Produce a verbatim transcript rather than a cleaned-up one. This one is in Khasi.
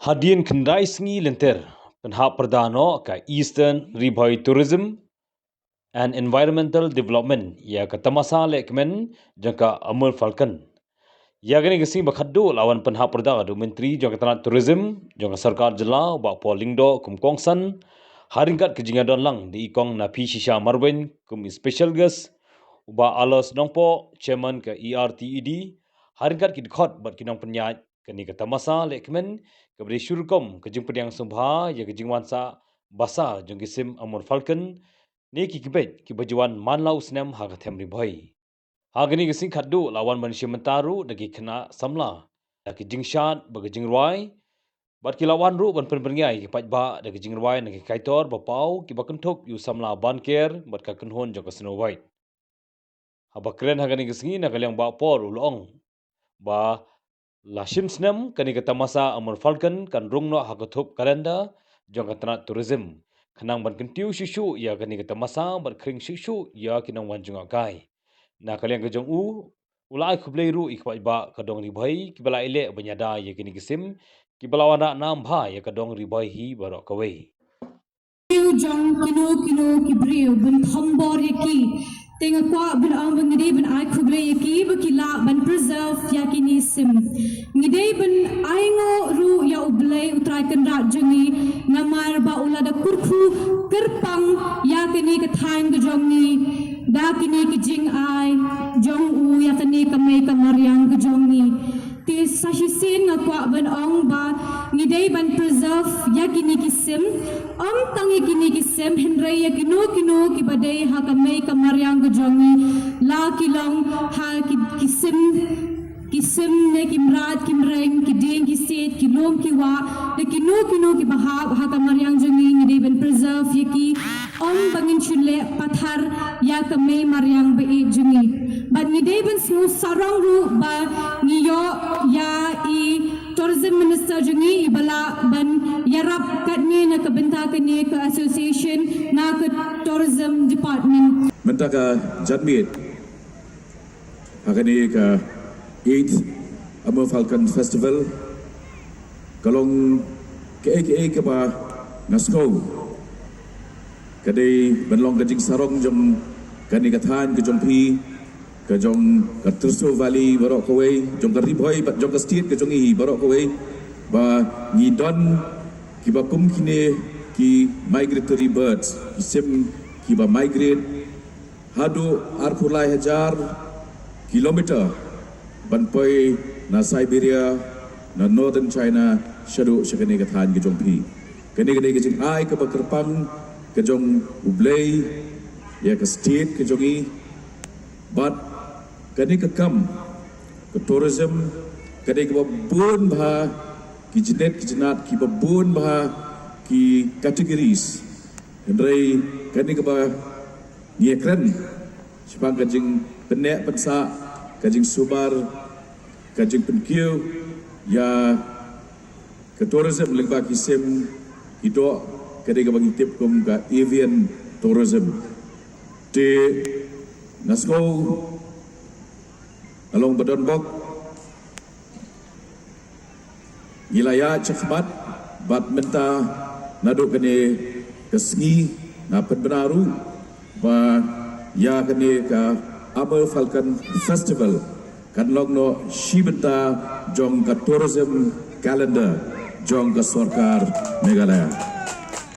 Hadien khyndai sngi lynter, pynhap pyrda noh ka Eastern Ri Bhoi Tourism and Environmental Development ïa ka tamasa lehkmen jong ka Amur Falcon. Ïa kane ka sngi ba khatduh la wan pynhap pyrda da u Myntri jong ka tnat Tourism jong ka Sorkar Jylla, u Bah Paul Lyngdoh, kum u kongsan, ha ryngkat ka jingïadon lang da i Kong Napi Shisha Marbeiñ kum i special guest, u Bah Aloysius Nongpoh, Chairman ka E R T E D, ha ryngkat ki dkhot bad ki nongpynïaid kane ka tamasa lehkmen, kaba dei shu rukom ka jingpdiang sngewbha ïa ka jingwan sah basa jong ki sim Amur Falcon ne ki kbeit kiba ju wan man la u snem ha ka them Ri Bhoi. Ha kane ka sngi khatduh la wan ban shim bynta ruh da ki khynnah samla da ki jingshad bad ki jingrwai, bad ki la wan ruh ban pynbyrngia ïa ki paidbah da ki jingrwai na ki kaitor ba paw kiba kynthup ïa u samla Banker bad ka kynhun jong ka Snow White. Haba kren ha kane ka sngi, na ka liang Bah Paul u la ong ba la shim snem kane ka tamasa Amur Falcon kan rung noh ha ka thup kalendar jong ka tnat Tourism, khnang ban kyntiew shuh shuh ïa kane ka tamasa bad khring shuh shuh ïa ki nongwan jngohkai. Na ka liang ka jong u, u la ai khublei ruh ïa ki paidbah ka dong Ri Bhoi kiba la ïaleh ban ïada ïa kine ki sim kiba la wanrah nam bha ïa ka dong Ri Bhoi hi baroh kawei. Kiew jong kino kino ki briew ban thombor ïa ki. Te nga kwah ban ong ba ngi dei ban ai khublei ïa ki ba ki lah ban preserve ïa kine sim. Ngi dei ban ainguh ruh ïa U Blei U Trai Kynrad jong ngi, namar ba u la da kyrkhu kyrpang ïa kane ka thaiñ ka jong ngi da kine ki jingai jong u, ïa kane ka mei ka mariang ka jong ngi. Te sa shisien nga kwah ban ong ba ngi dei ban preserve ïa kine ki sim, ym tang ïa kine ki sim, hynrei ïa kino kino kiba dei ha ka mei ka mariang ka jong ngi, la ki long ha ki, ki sim, ki sim ne ki mrad ki mreng, ki dieng ki siej, ki lum ki wah, ne kino kino kiba hap ha ka mariang jong ngi, ngi dei ban preserve ïa ki, ym ba ngin shu leh pathar ïa ka mei mariang ba ïeit jong ngi. Bad ngi dei ban sngew sarong ruh ba ngi ïoh ïa i Tourism Minister jong ngi iba lah ban ïarap katne na ka bynta kane ka association, na ka Tourism Department. Mynta ka janmiet ha kane ka eighth Amur Falcon Festival ka long kaei kaei kaba nga sngew ka dei ban long ka jingsarong jong kane ka thaiñ ka jong phi, ka jong ka Teso Valley baroh kawei, jong ka Ri Bhoi bad jong ka state ka jong ngi baroh kawei, ba ngi don kiba kum kine ki migratory birds, ki sim kiba migrate haduh arphew lai hajar kilometer ban poi na Siberia, na Northern China, shaduh sha kane ka thaiñ ka jong phi. Kane ka dei ka jingai kaba kyrpang ka jong U Blei ïa ka state ka jong ngi. Bad kane ka kam ka tourism ka dei kaba bun bha ki jingit ki jingat, kiba bun bha ki categories. Hynrei kane kaba ngi ïakren shaphang ka jingpynneh pynsah, ka jingsumar, ka jingpynkiew ïa ka tourism lyngba ki sim ki doh, ka dei kaba ngi tip kum ka avian tourism. Te nga sngew nga long ba don bok, ngi la ïaid shakhmat bad mynta naduh kane ka sngi nga pynbna ruh ba ïa kane ka Amur Falcon Festival kan long noh shi bynta jong ka tourism calendar jong ka sorkar Meghalaya.